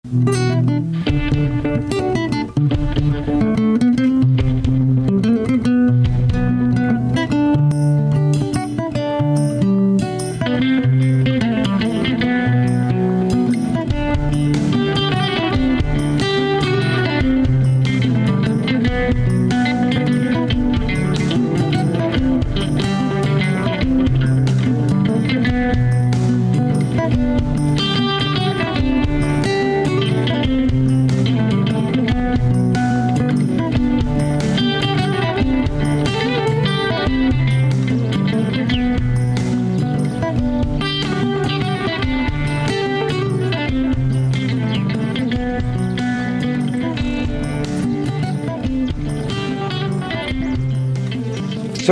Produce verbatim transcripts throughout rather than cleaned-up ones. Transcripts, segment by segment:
Ça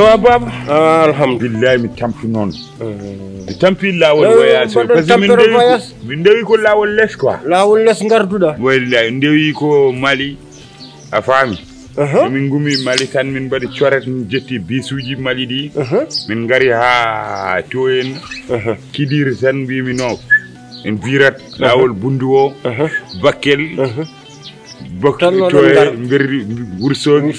va, Baba? Ah, alhamdulillah, mi tampi noon. Mi tampi laawol voyage, parce que min ndewi ko laawol les quoi. Laawol les ngarduɗa. Wallahi, ndewi ko Mali, a faami. Min ngumi Mali tan, min mbaɗi coret, min jetti bisuuji Mali ɗi. Min ngari haa to en Kidiri tan, mbimi no en virat laawol Bundu o, Bakkel. Bokki to e mberri Wursogi,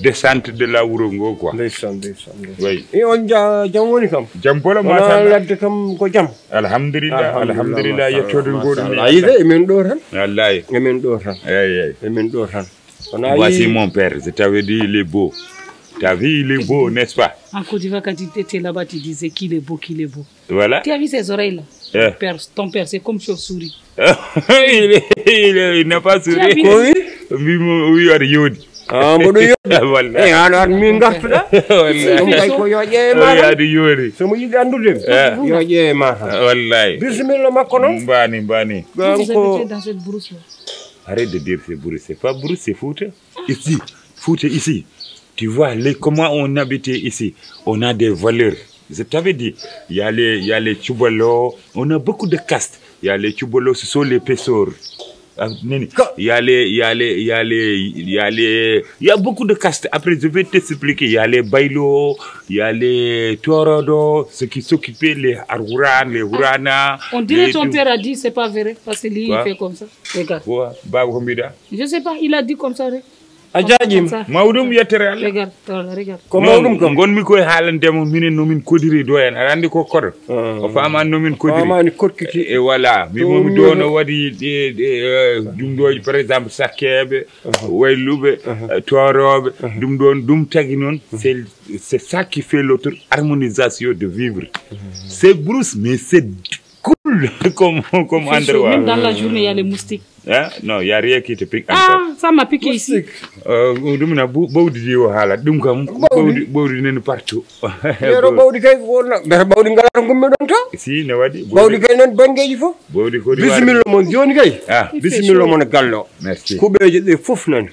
descente de la wuro ngo quoi. Ndeysaan, ndeysaan, ndeysaan. Oui. E on ja-, jam woni kam? Jam bolo, machallah. Ladde kam ko jam? Alhamdulillah, alhamdulillah, yettode ngoɗum. Ayide, emin ɗo tan. Wallahi. Emin ɗo tan. Eyi, eyi. Emin ɗo tan. Voici mon père, je t'avais dit, il est beau. T'as vu, il est beau, n'est-ce pas? En Côte d'Ivoire, quand tu étais là-bas, tu disais qu'il est beau, qu'il est beau. Voilà. Tu as vu ses oreilles là? Ton père, ton père, c'est comme chauve-souris. Il est, il est, il n'a pas souri. Oui. Mbimo, wi aɗa yooɗi. Ah, mboɗo yooɗi. Wallahi. Eh, an, an min gartuɗa. Wallahi. Ɗum kay ko yo ƴeewe ma tan. Aɗa yooɗi. So mo yiɗi anndude mi, yo ƴeewe ma tan. Wallahi. Bisimilla makko noon. Mbani, mbani. Vous, vous habitez dans cette brousse là? Arrête de dire c'est brousse. C'est pas brousse, c'est Fouta. Ici, Fouta, ici. Tu vois, les, comment on habitait ici, on a des valeurs. Je t'avais dit, il y a les, il y a les Tchoubalo, on a beaucoup de castes. Il y a les Tchoubalo, ce sont les pêcheurs. Ah, nani. Il y a les, il y a les, il y a les, il y a les, il y a beaucoup de castes. Après, je vais t'expliquer. Il y a les Bailo, il y a les Torodo, ceux qui s'occupaient, les Arhouran, les Hourana. On dirait ton père a dit, c'est pas vrai, parce que lui, il fait comme ça. Regarde. Quoi? Baba ko mbiɗa? Je sais pas, il a dit comme ça, re-, A jaajima. Mawɗum yettere Allah. Regarde, regarde. Ko mawɗum kam. Ngonmi koye haalande mo, minen no min kodiri do en. Aɗa anndi ko koɗo. O faamaani no min kodiri. Faamaani koɗkiti. E voilà. Mi mo mi do no waɗi ɗe, ɗe, eh, ɗum ɗo, par exemple, sakkeeɓe, wayluɓe, eh, toorooɓe. Ɗum ɗon, ɗum tagi noon. C'est, c'est ça qui fait l'autre harmonisation de vivre. C'est brousse, mais c'est cool comme, comme endroit. Même dans la journée, il y a les moustiques. Hein? Non, il y a rien qui te pique encore. Ah, ça m'a piqué ici. Euh, ɗum na bu-, bawdi di o haala. Ɗum kam, bawdi, bawdi nani partout. Mbiyata bawdi kay ko wonna, mbiyata bawdi ngala to ngummi ɗon to? Si, ne waɗi. Bawdi kay nan banngeeji fof. Bawdi ko bisimilla mon jooni kay. Ah. Bisimilla mon e galle o. Merci. Kuɓeeje ɗe fof nan.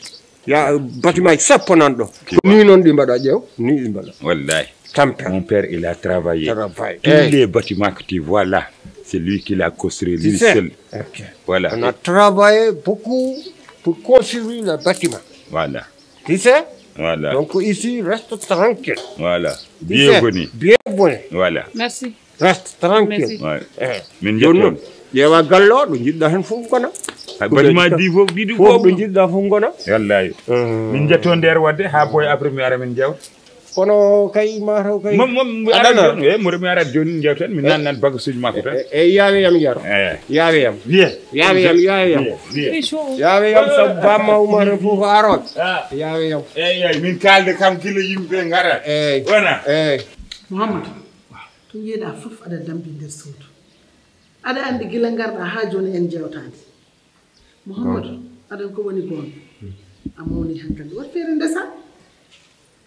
Ya, bâtiment sappo nan ɗo. Ko ni noon ɗi mbaɗa, ƴeew, ni ɗi mbaɗa. Wallahi. Tampere. Mon père, il a travaillé. Travail. Tous les bâtiments que tu vois là, c'est lui qui l'a construit, lui seul. Ok. Voilà. On a travaillé beaucoup pour construire le bâtiment. Voilà. Tu sais? Voilà. Donc ici, reste tranquille. Voilà. Bienvenue. Bienvenue. Voilà. Merci. Reste tranquille. Merci. Ouais. Eh. Min jooni noon, ƴeewa galle o, ɗo njiɗɗa heen fof ngona. Bâtiment ɗi fof ɗiɗi fof ɗo njiɗɗa fof ngona. Wallahi. Min njetto nder wadde haa boy après mi ara min jewta. Kono kay ma taw kay. Mom, mom, mi ara jooni, eh, mboɗo mi ara jooni jewten, min nan nan bagasuuji makko tan. E, e, yaawe yam yaro. Eh. Yaawe yam. Bien. Yaawe yam, yaawe yam. Bien. Yaawe yam sabu bamma Umar fof ko aroɓe. Ah. Yaawe yam. Eyyi, eyyi, min kaalde kam gila yimɓe ngara. Eyyi. Wona. Eyyi. Mouhamadou. To njeeɗa fof aɗa dambi nder suudu. Aɗa anndi gila ngarɗa haa jooni en jewtaani. Mouhamadou, aɗa anndi ko woni goonga. A mawni hankadi. Wat feere ndesa.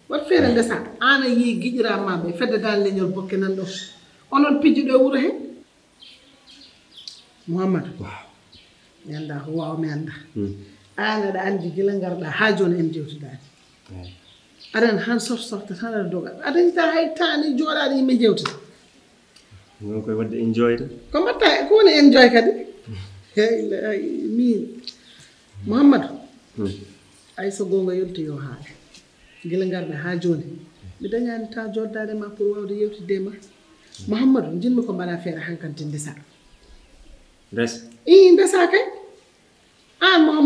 Wat feere ndesa. Aan a yii giƴiraaɓe ma ɓe fedde daan leñol bokke nan ɗo. Onon pijjuɗo e wuro he. Mouhamadou. Waaw. Mi annda ko waaw mi annda. Aan aɗa anndi gila ngarɗa haa jooni en jewtidaani. Aɗa anndi han sorte sorte tan aɗa doga. Aɗa anndi ta hay taani jooɗaaɗo yimɓe jewtata. Noon koye waɗde enjoy tan. Ko mbaɗta, ko woni enjoy kadi? Hey, la-, ay, min. Mouhamadou. Ay so goonga yonti yo haale. Gila ngarɗa haa jooni. Mi dañaani temps jooɗdaade ma pour waawde yewtidde e ma. Mouhamadou, njiɗmi ko mbaɗa feere hankadi ndesa. Ndesa? Ii, ndesa kay.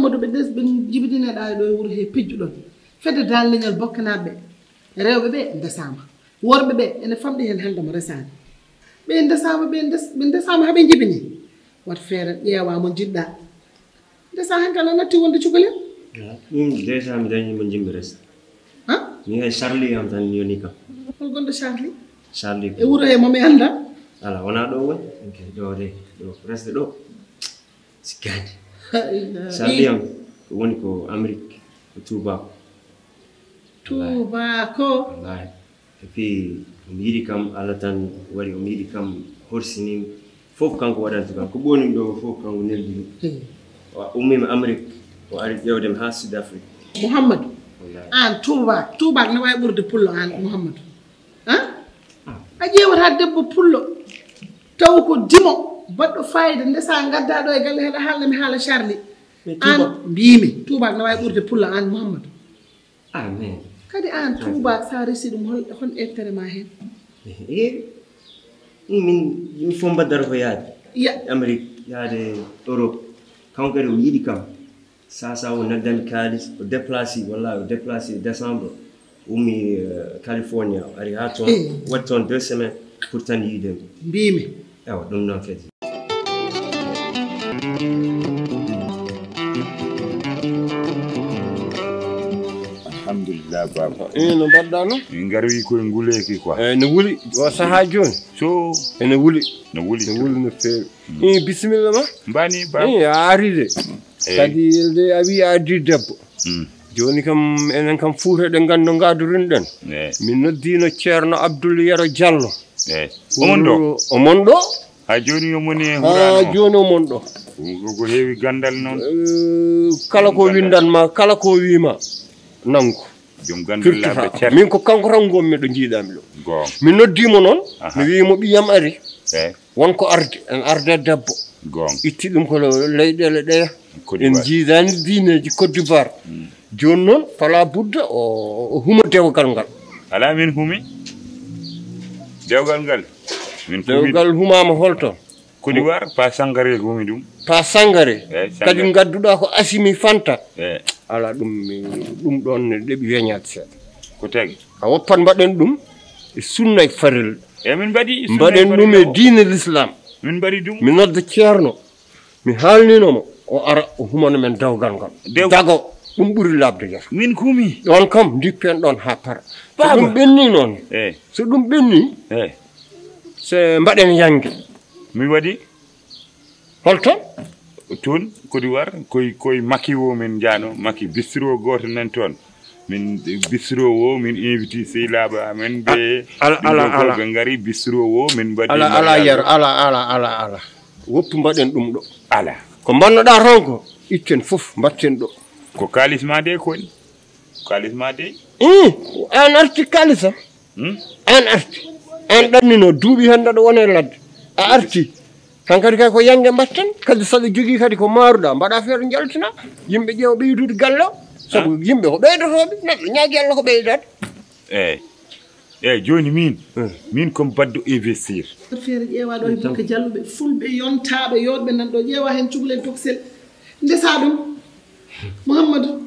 Amadou, ɓe des ɓe jibidine ɗa ɗo e wuro he pijjuɗon fedde dal leñol bokkanaaɓe ɓe. Rewɓe ɓe ndesaama, worɓe ɓe ene famɗi heen hannde mo resaani. Ɓe ndesaama, ɓe ndes- ɓe ndesaama haa ɓe njibini. Wat feere ƴeewa mo njiɗɗa. Ndesa heen kala natti wonde cukalel. Ɗum déjà mi dañi mo jimmi resa. Ha? Mi hay Charlie am tan yoni kam. Hol gonɗo Charlie? Charlie e wuro he mo mi annda. Ala wona ɗo woni. Ok, ɗo de, ɗo presque ɗo. Sikkaani. Charlie am ko woni ko Amérique, ko tubaako. Tubaako. Wallahi. Et puis omo yiɗi kam, Allah tan waɗi omo yiɗi kam, horsini fof kanko waɗanta kam. Ko ɓoonin ɗo fof kanko neldi ɗum. O ummiima Amérique, o ari ƴeewde mi haa Sud Afrique. Mouhamadou, wallahi. Aan tubaak, tubaak ne waawi ɓurde pullo aan Mouhamadou. Han? A ƴeewata debbo pullo, taw ko dimo, baɗɗo fayida, ndesa ngadda ɗo e galle heɗa haalna mi haala Charlie. Aan mbiimi, tubaak ne waawi ɓurde pullo aan Mouhamadou. Ah, mais kadi aan tubaak sa resi ɗum hol hon intérêt ma heen? Eh, min min fof mbaddata ko yaade. Ya. Amérique, yaade Europe. Kanko kadi o yiɗi kam. Sasa o naggami kaalis, o déplacé, walla o déplacé décembre, ummi eh, California, o ari ha toon, waɗi toon deux semaines pour tan yiide. Mbimi. Ewa, ɗum noon kadi. Alhamdulillah, baba. Eh, no mbaɗɗa no? Min ngarwi koye nguleeki quoi. Eh, no wuli. O sahaa jooni? So. Ene wuli. No wuli. No wuli no feewi. Eh, bisimilla ma. Mbani, baba. Eh, a ari de. Eh. Kadi de a wi a addi debbo. Mm. Jooni kam enen kam fuuta ɗe nganndo ngadurinɗen. Eh. Min noddiino Ceerno Abdul Yero Jallo. Eh. Omon ɗo? Omon ɗo? Ha jooni omoni e hurano. Ha jooni omon ɗo. Ko heewi gandal noon. Eh, kala ko windan ma, kala ko wiima, nangu. Joom gandal laaɓe cer. Min ko kanko tan ngonmi ɗo njiiɗami ɗo. Goonga. Mi noddiimo noon, mi wiimo ɓiyam ari. Eh. Won ko arde, en arde debbo. Goonga. Itti ɗum ko leyɗeele ɗeya. En jiidaani diineeji Côte d'Ivoire. Mm. Jooni noon fala budda o huma dewgal ngal. Ala min humi dewgal ngal. Min humi dewgal humaama holto? Côte d'Ivoire, pa Sangare humi ɗum. Pa Sangare. Eh, Sangare. Kadi ngadduɗa ko Asimi Fanta. Eh. Ala ɗum mi ɗum ɗon ne ɗeɓi weñaade seeɗa. Ko tagi? A woppat mbaɗen ɗum e sunna e farilla. E min mbaɗi sunna e farilla. Mbaɗen ɗum e diine l'islam. Min mbaɗi ɗum. Mi nodda ceerno. Mi haalnino mo o ara o humano men dewgal ngal. Dago ɗum ɓuri labde yer. Min humi. Ɗon kam ndippen ɗon ha para. So ɗum ɓenni noon. Eh. So ɗum ɓenni. Eh. Se mbaɗen yange. Mi waɗi. Holto? Toon Côte d'Ivoire koye koye Maki o min njaano, Maki bistro gooto nan toon. Min bistro o min inviti sehilaɓe amen ɓe. Ala ala ala. Ɓe ngari bistro o min mbaɗi. Ala ala yer ala ala ala ala. Woppu mbaɗen ɗum ɗo. Ala. Ko mbannoɗa toon ko itten fof mbatten ɗo. Ko kaalis ma de koni? Ko kaalis ma de? Ih, an arti kaalisa. Hmm? An arti. An ɗannino duuɓi heen mbaɗa wona e ladde. A arti. Hankadi kay ko yange mbatten kadi saɗa jogii kadi ko maaruɗa mbaɗa feere njaltina. Yimɓe ƴeewa ɓeydude galle o. Sabu yimɓe ko ɓeydotooɓe, neɗɗo ñaagi Allah ko ɓeydata. Eeyi. Eeyi, jooni miin, miin ko mi baɗɗo investir. Feere ƴeewaaɗo e bukke jalluɓe, fulɓe, yontaaɓe, yooɗɓe nan ɗo, ƴeewa heen cukalel tokosel, ndesaa ɗum. Muhammadu.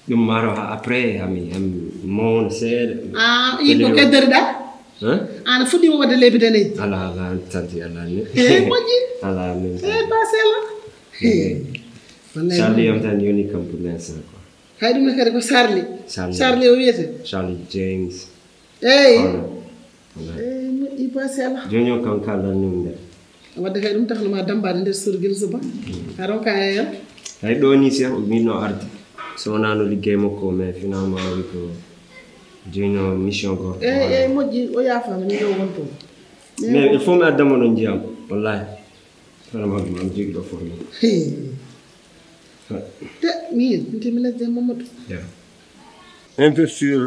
Ɗum maaro ha après, ami, ami mawna seeɗa. Ah, ii, ko keddoriɗa? Hein? An fuɗɗiima waɗde lebbi daneeji. Ala, ala, tanti, ala ni. Eh, moƴƴi. Ala, min. Eh, basela. Eh. Wallahi. Charlie am tan yoni kam pour l'instant quoi. Hay ɗum ne kadi ko Charlie. Charlie. Charlie o wiyete? Charlie James. Eyi. Eyi, moƴƴi, basela. Jooni o kam kaldan ni nde. Wadde kay ɗum taxno ma dambaade nder suudu gila suba. A ronka e yam. Hay ɗo ni Cheikh o minno arde. So wonano liggey makko mais finalement o wi ko joino mission goto. Eyi, eyi, moƴƴi, o yaafama ni ɗo won toon. Mais il faut mi addamo ɗon jiyam. Wallahi. Vraiment, ma mi jogi ɗo fof ni. Te min nte mi lesde Mamadou. Investir.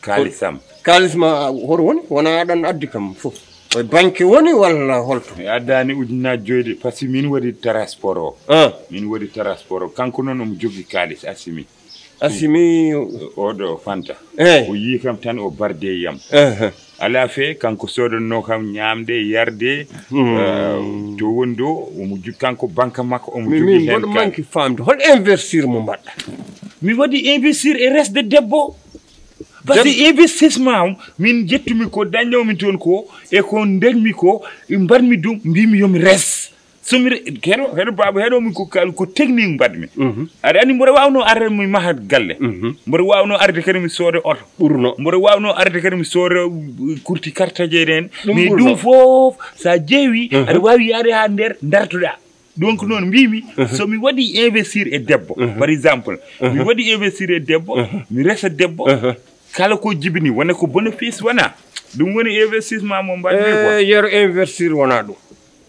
Kaalisam. Kaalis ma hoto woni wona aɗan addi kam fof? Koye banque woni walla holto? Mi addani ujunnaji joyi de par ce que min waɗi transport o. Ah. Min waɗi transport o kanko noon omo joggi kaalis Asimi. Asimi. Oɗo Fanta. Eyi. O yii kam tan o barde yam. Ehe. Alaa fee, kanko soodannoo kam ñaamde, yarde, eh, to woni ɗo, omo ju-, kanko banque makko, omo jogii heen. Min mboɗo manki faamde, hol investir mo mbaɗɗa? Mi waɗi investir e resde debbo. Parce que investissement am, min jettumi ko dañnoomi toon ko, e ko ndeñmi ko, mbaɗmi ɗum, mbimi yomi res. So mi re-, heɗo, heɗo baaba, heɗo mi ko kal-, ko technique mbaɗmi. Aɗa anndi mboɗo waawnoo arde mi maha galle. Mboɗo waawnoo arde kadi mi sooda oto. Ɓurno. Mboɗo waawnoo arde kadi mi sooda, uh, kurti kartaje en. Mais ɗum fof, so a ƴeewi, aɗa waawi yaade haa nder dartoɗaa. Donc noon mbimi, so mi waɗi investir e debbo, par exemple, mi waɗi investir e debbo, mi resa debbo, kala ko jibini, wona ko bénéfice wona. Ɗum woni investissement mo mbaɗmi quoi. Eh, yero investir wona ɗum.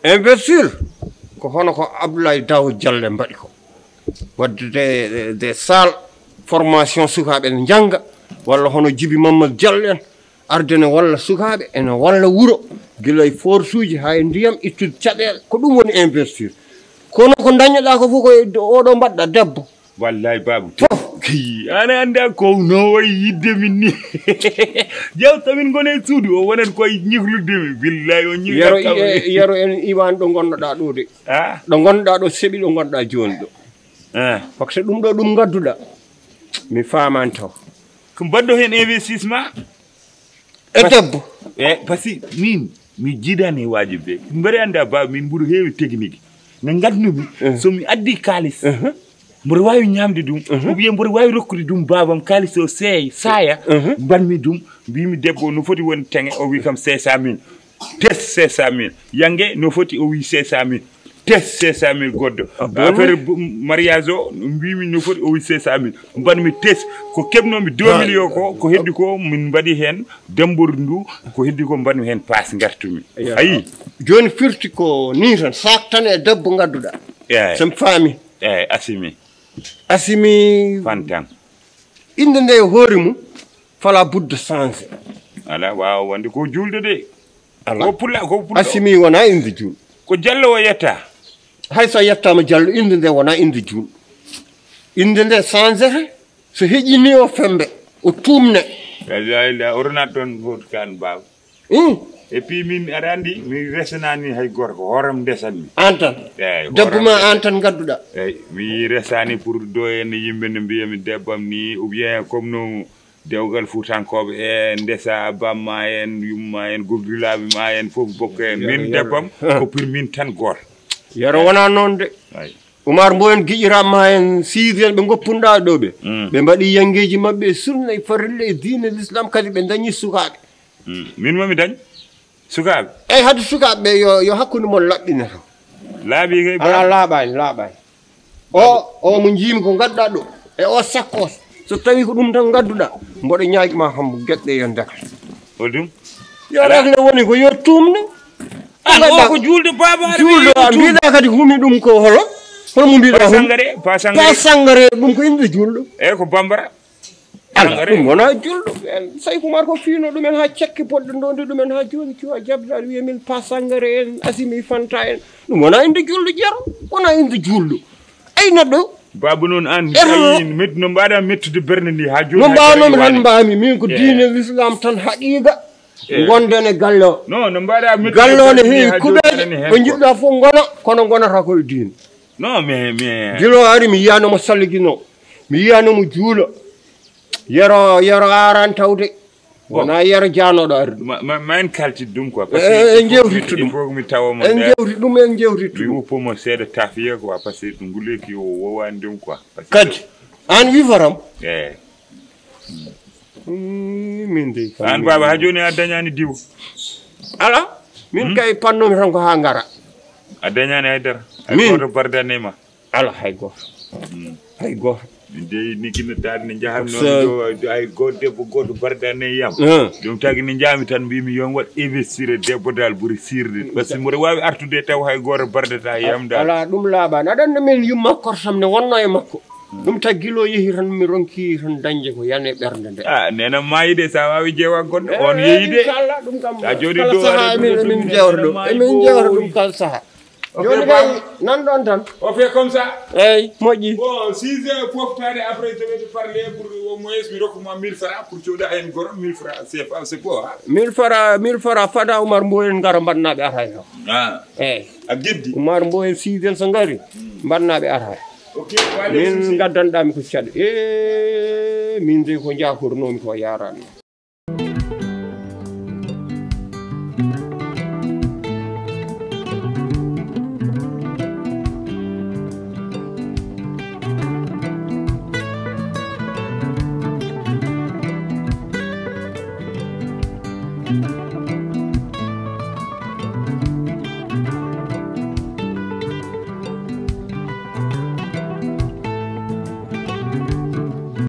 Investir ko hono ko Abdoulaye Daouda Diallo en mbaɗi ko. Waɗde des, des salles formation sukaaɓe ne njannga, walla hono Djiby Mamadou Diallo en, arde ne walla sukaaɓe, ene walla wuro, gila e forsuuji haa e ndiyam, ittude caɗeele, ko ɗum woni investir. Kono ko ndañnoɗaa ko fof ko e oɗo mbaɗɗa debbo. Wallay, baaba. Fof. Kii, ana annda ko no wayi yidde min ni. Jeew, so min ngoni e suudu, o wonat koye ñikludde min. Billahi, o ñiklata kam. Yero, yero en iwan ɗo ngonnoɗaa ɗo de. Ah. Ɗo ngonnoɗaa ɗo seɓi ɗo ngonɗaa jooni ɗo. Ah. Parce que ɗum ɗo ɗum ngadduɗaa. Mi faamaani taw. Ko mbaɗɗo heen investissement? E debbo. E, parce que min, mi jiidaani e waaji ɓe. Mbeɗa annda baaba, min mbuɗo heewi technique. Ne nganndu-mi, so mi addi kaalis, mboɗo waawi ñaamde ɗum, ou bien mboɗo waawi rokkude ɗum baabam kaalis o seey, saaya, mbaɗmi ɗum, mbimi debbo no foti won teŋe, o wi kam cinq cent mille. Test cinq cent mille. Yannge no foti, o wi cinq cent mille. Test cinq cent mille goɗɗo. Ah, bon? Affaire bu-, mariage o, mbimi no foti, o wi cinq cent mille. Mbaɗmi test. Ko keɓnomi deux millions ko, ko heddi ko, min mbaɗi heen dembori ndu, ko heddi ko mbaɗmi heen paas ngartumi. Ayi. Jooni firti ko ni tan, saak tan e debbo ngadduɗaa. Eey. So mi faami. Eey, Asimi. Asimi. Fantan. Innde nde e hoore mum, fala budda changé. Alaa waawa wonde ko juulde de. Alaa. Ko pula, ko pula. Asimi wona innde juulɗo. Ko Jallo o yetta. Hay so a yettaama Jallo, innde nde wona innde juulɗo. Innde nde changete, so heƴini o fembe, o tuumne. La ilaha illa, o ronat toon hoto kan baaba. Hmm. Et puis min, aɗa anndi, mi resanaani hay gooto, ko hooram ndesanmi. Aan tan? Eey, debbo ma aan tan ngadduɗaa? Eey, mi resaani pour do en yimɓe no mbiya mi debbam ni, ou bien comme no dewgal Fuutankooɓe e ndesa bamma en, yumma en, gogrilaaɓe ma en, fof bokke en. Min debbam, ko pour min tan gooto. Yero wona noon de. Eey. Umar Mbow en, giƴiraama ma en, Sidi en, ɓe ngoppunɗaa ɗo ɓe. Mm. Ɓe mbaɗi yanngeeji maɓɓe e sunna e farilla e diine l'islam, kadi ɓe ndañi sukaaɓe. Mm. Min momi dañ sukaaɓe? Eey, haade sukaaɓe ɓe yo, yo hakkunde mon laɓɓine tan. Laaɓi kay. Alaa, laaɓaani, laaɓaani. O, o mo njiimi ko ngadduɗaa ɗo, e o sakkos, so tawi ko ɗum tan ngadduɗaa, mboɗo ñaaƴ ma hambo geɗɗe yo dakle. Hol ɗum? Yo dakle woni ko yo tuumne. An o ko juulɗo baaba aɗa juulɗo, a mbiɗa kadi humi ɗum ko holo? Hol mo mbiɗa humi? Pa sangare, pa sangare. Pa sangare, ɗum ko innde juulɗo. Eey, ko bambara. Ala, ɗum wona juulɗo. En, Sayku Umar ko fiino ɗumen haa cakki poɗɗo ndondi ɗumen haa jooni, cuwa jabdaɗo wiya min pa sangare en, Asimi Fanta en. Ɗum wona innde juulɗo, Yero. Wona innde juulɗo. Ay, neɗɗo. Baaba noon an, ay, met-, no mbaɗa mettude ɓernde ndi haa jooni. No mbaawnomi tan mbaami, min ko diine l'islam tan haqiqa. Eey. Ngonden e galle o. Non, no mbaɗa mettude ɓernde ndi haa jooni. Galle o ne heewi kuɓeeje, ɓe njiɗɗa fof ngona, kono ngonata ko e diine. Non, mais, mais gila o ari, mi yiyano mo salligino, mi yiyano mo juulo. Yero, Yero aran tawde. Bon. Wona Yero jaanoɗo ari ɗum. Ma, ma, ma en kaltit ɗum quoi. Parce que en jewtit ɗum. Il faut que mi tawa mo en jewti ɗum, en jewtit ɗum. Mi woppo mo seeɗa tafiya quoi, parce que ɗum nguleyki o wowani ɗum quoi. Parce que kadi, an wi faram? Eey. Ii, min dey kam an min baaba, haa jooni a dañaani diwo? Alaa. Min kay pannomi tan ko haa ngara. A dañaani hay dara? Hay gooto bardane ma? Alaa hay gooto. Hay gooto. Min dey ni kinno taade ne njahanmi noon ɗo, hay gooto debbo gooto bardane yam. Ɗum tagi ni njaami tan mbimi yon waɗ investir e debbo dal ɓuri sirde. Parce que mboɗo waawi artude taw hay gooto bardata yam dal. Alaa, ɗum laaɓaani. Aɗa anndi min yumma kortam ne wonno e makko. Ɗum tagi gila o yehi tan mi ronki tan dañde ko yani e ɓernde nde. Ah, nena maayi de, sa waawi jeewa goɗɗo, on yehi de. Inchallah, ɗum kam kala saha emin, emin jewta ɗum. Emin jewta ɗum kala saha. Ok, joni kay, nan ɗon tan. On fait comme ça. Eyyi, moƴƴi. Bon, six heures fof tare, après je vais te parler pour au moins mi rokku ma mille francs pour coda hen goro, mille francs, c'est pas, c'est quoi, hein? Mille francs, mille francs fada Oumar Mboyen ngara mbaɗnaɓe ata hen. Ah. Eyyi. A geddi. Oumar Mboyen six heures so ngari, mbaɗnaɓe ata hen. Ok, min gaddanɗami ko caɗ e min de ko jakornomi ko yaranno.